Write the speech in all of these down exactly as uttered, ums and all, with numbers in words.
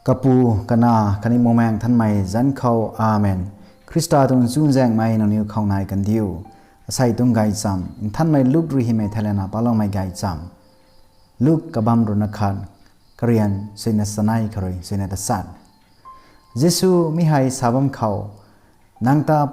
Kapu, Kanac khatni Bumaengh Nthanmei zanc khou, Amen. Khrista tuang chuzaenghmei nangniw khou nai kandiu. Asei tuang gaychamv, Nthanmei Luk rui hymei theilayna paloumei gaychamv. Luk kabamv ruhna khat, karian suina chanei kharui suina tachat. Jisu mi hei sa bam khou, Nang ta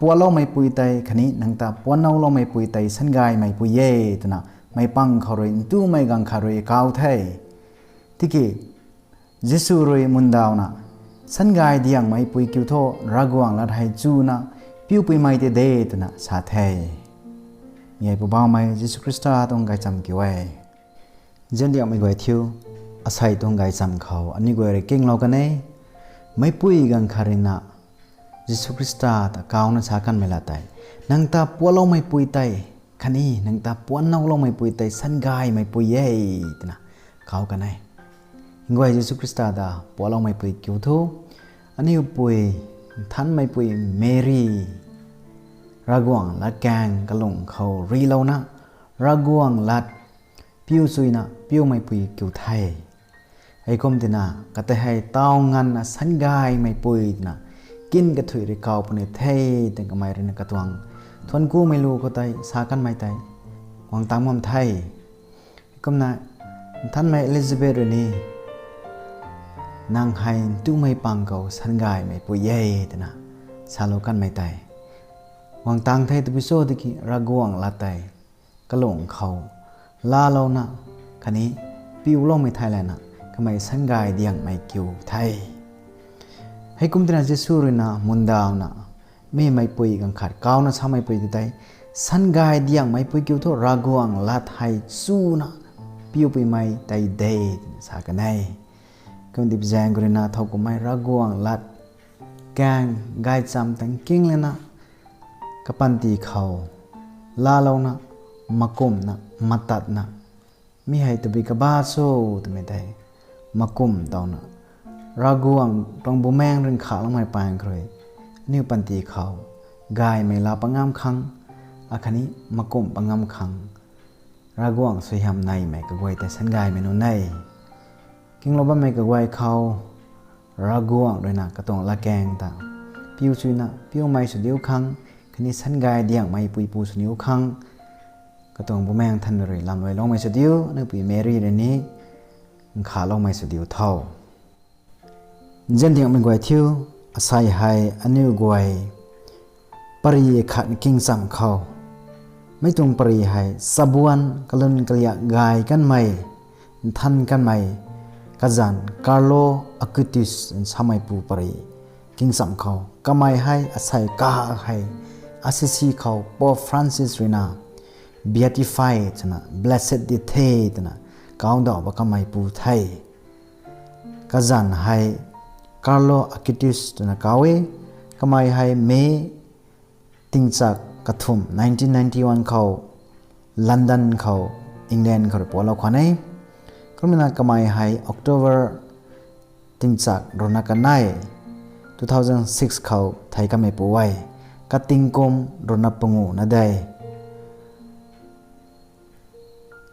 pualoumeipui tei khatni nang ta puannouloumeipui tei sangaymeipui e, twna meipang khou rui ntumei ganv khat rui kau the. Tiki Jisu rui mundawna, Sangay diangmeipui kiu tho, Ravguangc lat hei chuna piupuimei tei de, twna sa the. Mi hei Poubauhmei Jisu Khrista tuang gaychamv kiu e. Nziandiangmei guay thiu, asei tuang gaychamv khou aniw guay rui kinglou kan e. Meicpui ganv khat ruina Jisu Khrista ta kauna sa kanmei lat tei, Nang ta pualoumeipui tei khatni nang ta puannouloumeipui tei sangaymeipui e, twna kau kan e. Nguay Jisu Khrista ta pualoumeipui kiu thu, aniwpui, Nthanmeipui Meri, Ravguangc latkaeng kalung khou rilouna, Ravguangc lat piu chuina piumeipui kiu the. Heikum tina, katei hei taw nganvna sangaymeipui twna kin kathuic rui kau puni the, twna kamei ruina katuang thuanckumei lu khou tei sa kanmei tei guang tang bam the. Heikumna, Nthanmei Elizabeth rui ni, Nang hei ntumei pang khou sangaymeipui e, twna salou kanmei tei guang tang the. Tabui cho tiki Ravguangc lat tei kalung khou laalouna khatni piuloumei theilayna kamei sangay diangmei kiu the. Heikum tina Jisu ruina mundawna, mi meicpui ganv khat kauna sameipui tei, Sangay diangmeipui kiu thu Ravguangc lat hei chuna piupuimei tei de, twna sa kan e. Kum dipzaeng khou ruina thowkumhmei Ravguangc latkaeng gaychamv tang kinglana, kapanty khou laalouna, makumhna, matatna, mi hei tabui kaba cho twmei tei makumh tawna, Ravguangc tuang Bumaengh rui nkhavloumei pang kha rui aniw panty khou gaymei laa pat ngam khang, akhatni makumh pat ngam khang, Ravguangc suaihiam naimei kaguay tei sangaymei nunc e. Kinglou bammei kaguay khou Ravguangc ruina katuang latkaeng ta piu chuina piumei sw diu khang, khatni sangay diangmei puipu sw niu khang, katuang Bumaengh Nthanmei rui lamluailoumei sw diu, aniwpui Meri rui ni nkhavloumei sw diu tho. Nziandiangmei guay thiu, asei hei aniw guay pary khat kingchamv khou, mei tuang pary hei chabuan kalun kaliak gay kanmei, nthan kanmei, kazanc Carlo Acutis sameipu pary kingchamv khou, kamei hei asei kahak hei Assisi khou Pope Francis ruina beatified swna blessed di the twna kaudauh ba kamei pu the. Kazanc hei Carlo Acutis twna kau e. Kamei hei May tingchak kathumh nineteen ninety-one khou London khou, England khou rui pualou khwan e. Kumna kamei hei October tingchak ruhna kanei two thousand six khou thei kamei pu e. Katingkum ruhna panguh na de.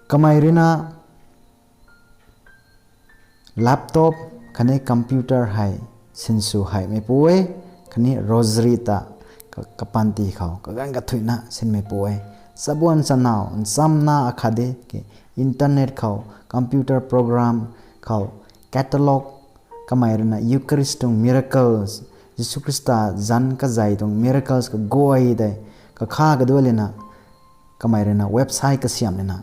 Kamei ruina laptop khatni computer hei sinsw heimei pu e, khatni rosary ta ka, kapanty khou kaganv kathuicna sinmei pu e. Chabuan chanaw nchamna akhat de ki internet khou, computer program khou, catalog, kamei ruina Eucharist tuang miracles, Jisu Khrista zanc kazei tuang miracles kaguay tei kakha kaduai lana, kamei ruina website kasiamh lana,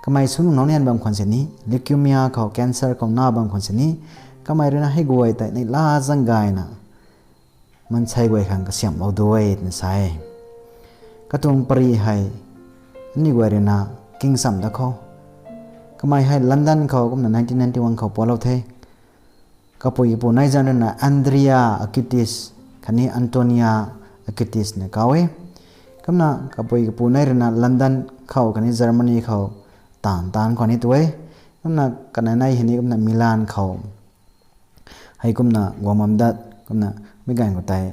kamei sunu nau nian bam khwan sini, leukemia khou, cancer khou na bam khwan sini, kamei ruina hei guay tei neihla zaeng gayna maansei guay khang kasiamhlou duai twna sa e. Katuang pary hei aniw guay ruina kingchamv da khou, kamei hei London khou kumna nineteen ninety-one khou pualou the. Kapui kapu nei zanc ruina Andrea Acutis khatni Antonia Acutis na kau e. Kumna kapui kapu nei ruina London khou khatni Germany khou taanv taanc khwan ni tu e. Kumna kanei nei hei ni kumna Milan khou hei kumna guang bam dat, kumna mi ganv khou tei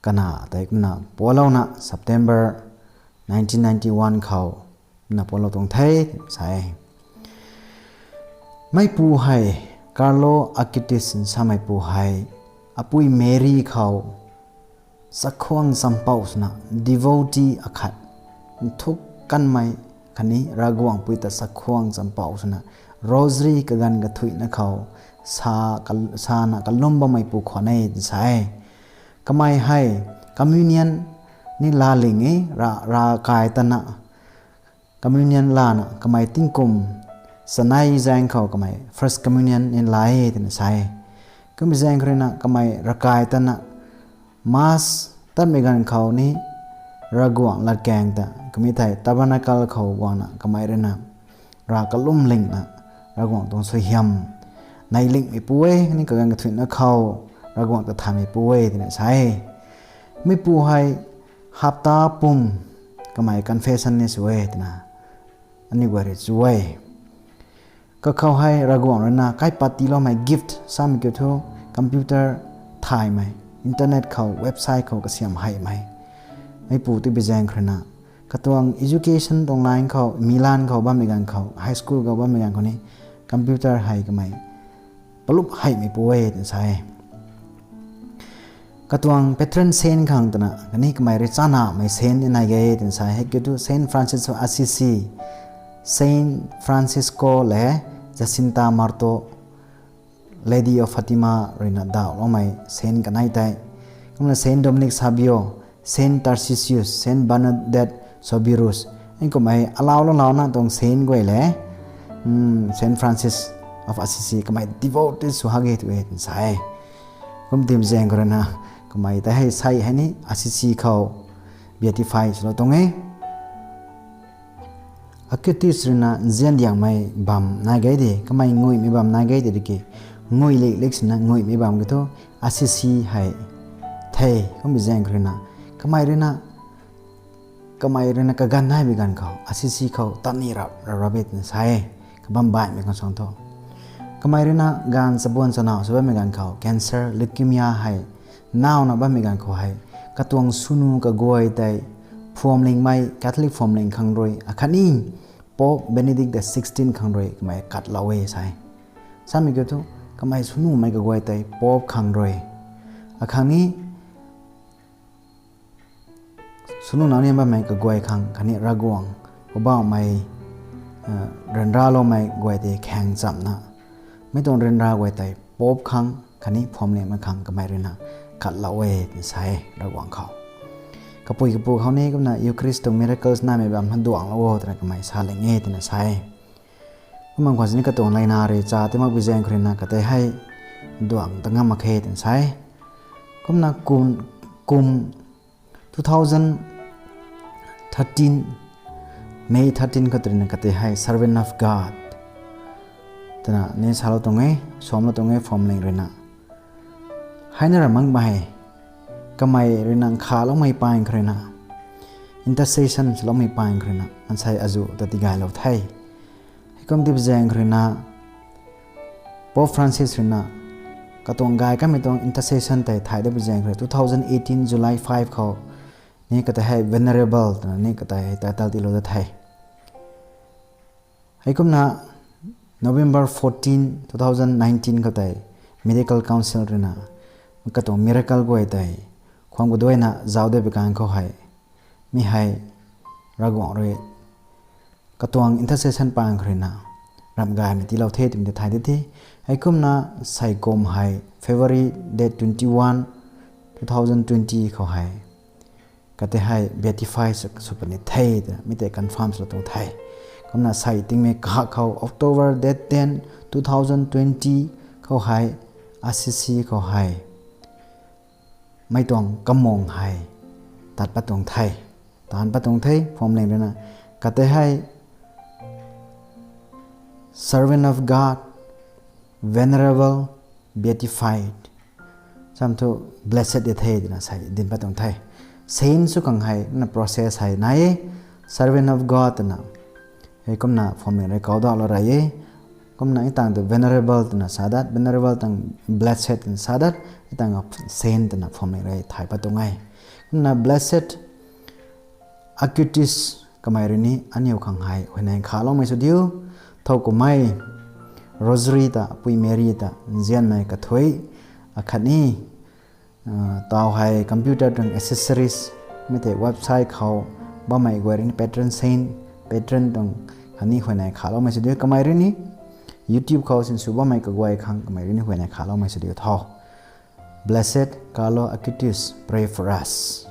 kanac tei kumna pualouna September nineteen ninety-one khou kumna pualou tuang the, sa e. Meipu hei Carlo Acutis sameipu hei apui Mary khou chakhwang champouh swna devotee akhat nthuk kanmei khatni Ravguangc pui ta chakhwang champouh swna rosary kaganv kathuina khou sa, sana kalum bammeipu khwan e sa e. Kamei hei communion ni laaling e, ravkai tana communion lana kamei tingkum chanei zaeng khou kamei first communion ni la e twna sa e. Kumbi zaeng khou ruina kamei ravkai tana Mass tatmei ganv khou ni Ravguangc latkaeng ta kami thei tabernacle khou guangna kamei ruina rav kalum lingna Ravguangc tuang suaihiam nei lingmeipu e, khatni kaganv kathuina khou Ravguangc ta thaymeipu e twna sa e. Mipu hei hapta pum kamei confession ni sw e twna aniu guay rui chu e. Kakhou hei Ravguangc ruina kaipat tiiloumei gift samei kiu thu computer thaymei, internet khou, website khou kasiam heimei. Mipu tibi zaeng khou ruina katuang education tuang line khou, Milan khou bammei ganv khou, high school khou bammei ganv khou ni computer hei kamei palup heimeipu e twna sa e. Katuang patron saint khang twna khatni kamei rui chanamei saint ni nai ge twna sa e. Hei kiu thu Saint Francis of Assisi, Saint Francisco le Jacinta Marto, Lady of Fatima ruina dauhloumei saint kanei tei. Kumna Saint Dominic Savio, Saint Tarcisius, Saint Bernadette Soubirous, kumhmei alau lou launa tuang saint guay le, Saint Francis of Assisi kamei devoted sw hak e tw e twna sa e. Kum tim zaeng khou ruina kamei tei hei sei hei ni Assisi khou beatify swlou tuang e. Acutis ruina nzian diangmei bam nai ge de, kamei nguimei bam nai ge de ki, ngui lik lik sina nguimei bam kiu thu Assisi hei the. Kumbi zaeng khou ruina kamei ruina kamei ruina kaganv naimei ganv khou Assisi khou tani rap rap rap e twna sa e, kabam baihmei khang suang thu. Kamei ruina gaanv chabuan chanau sw bammei ganv khou cancer, leukemia hei nauna bammei ganv khou hei katuang swnu kaguay tei phuamlingmei Catholic phuamling khang rui akhatni Pope Benedict the sixteenth khang rui kamei katlou e sa e. Samei kiu thu kamei swnu mei kaguay tei Pope khang rui, akhang ni swnu nau ni bammei kaguay khang khatni Ravguangc Poubauhmei ryanraloumei guay tei khaeng chamna mei tuang ryanra guay tei Pope khang khatni phuamlingmei khang kamei ruina katlou e twna sa e Ravguangc khou. Kapui kapu khou ni kumna Eucharist tuang miracles naimei bam na duanglou o twna kamei saling e twna sa e. Kumna khwan sini katuang layna rui cha ti makbi zaeng khou ruina katei hei duang ta ngam mak khe twna sa e. Kumna kum, kum two thousand thirteen, May thirteen khou tw ruina katei hei Servant of God twna ni salou tuang e, suamlou tuang e phuamling ruina. Heina ra makmei hei kamei ruina nkhaloumei pang khou ruina, intercession swloumei pang khou ruina maansei azuh ta tigaylou the. Heikum tibi zaeng khou ruina Pope Francis ruina katuang gay kamei tuang intercession tei thay dabi zaeng khou rui two thousand eighteen July five khou ni katei hei Venerable twna ni katei hei title tiilou da the. Heikumna November fourteen, two thousand nineteen khou tei Medical Council ruina katuang miracle guay tei khwan kaduaina zauc dabi kan khou hei mi hei Ravguangc rui katuang intercession pang khou ruina ramh gaymei tiilou the twmei tei thay di the. Heikumna seikum hei February date twenty-one, two thousand twenty khou hei katei hei beatify sw puni the twna mi tei confirm swlou tuang the. Kumna sei tingmei kahak khou October date ten, two thousand twenty khou hei Assisi khou hei mei tuang kamung hei tat pat tuang the, taanc pat tuang the phuamling ruina. Katei hei Servant of God, Venerable, Beatified, sam thu Blessed e the twna sei dinc pat tuang the. Saint sw khang hei na process hei nai e, Servant of God twna heikumna phuamling rui kau daulou rey e. Kumna i tang tu Venerable twna sa dat, Venerable tang Blessed twna sa dat, i tang Saint twna phuamling rui thay pat tuang e. Kumna Blessed Acutis kamei rui ni aniu khang hei huayney khaloumei sw diu. Thow kumei Rosary ta, Apui Mary ta nzianmei kathui, akhatni taw hei computer tuang accessories, mi tei website khou bammei guay rui ni Patreon, Patreon tuang khatni huayney khaloumei sw diu. Kamei rui ni YouTube khou sinsw bammei kaguay khang kamei rui ni huayney khaloumei sw diu tho. Blessed Carlo Acutis, pray for us.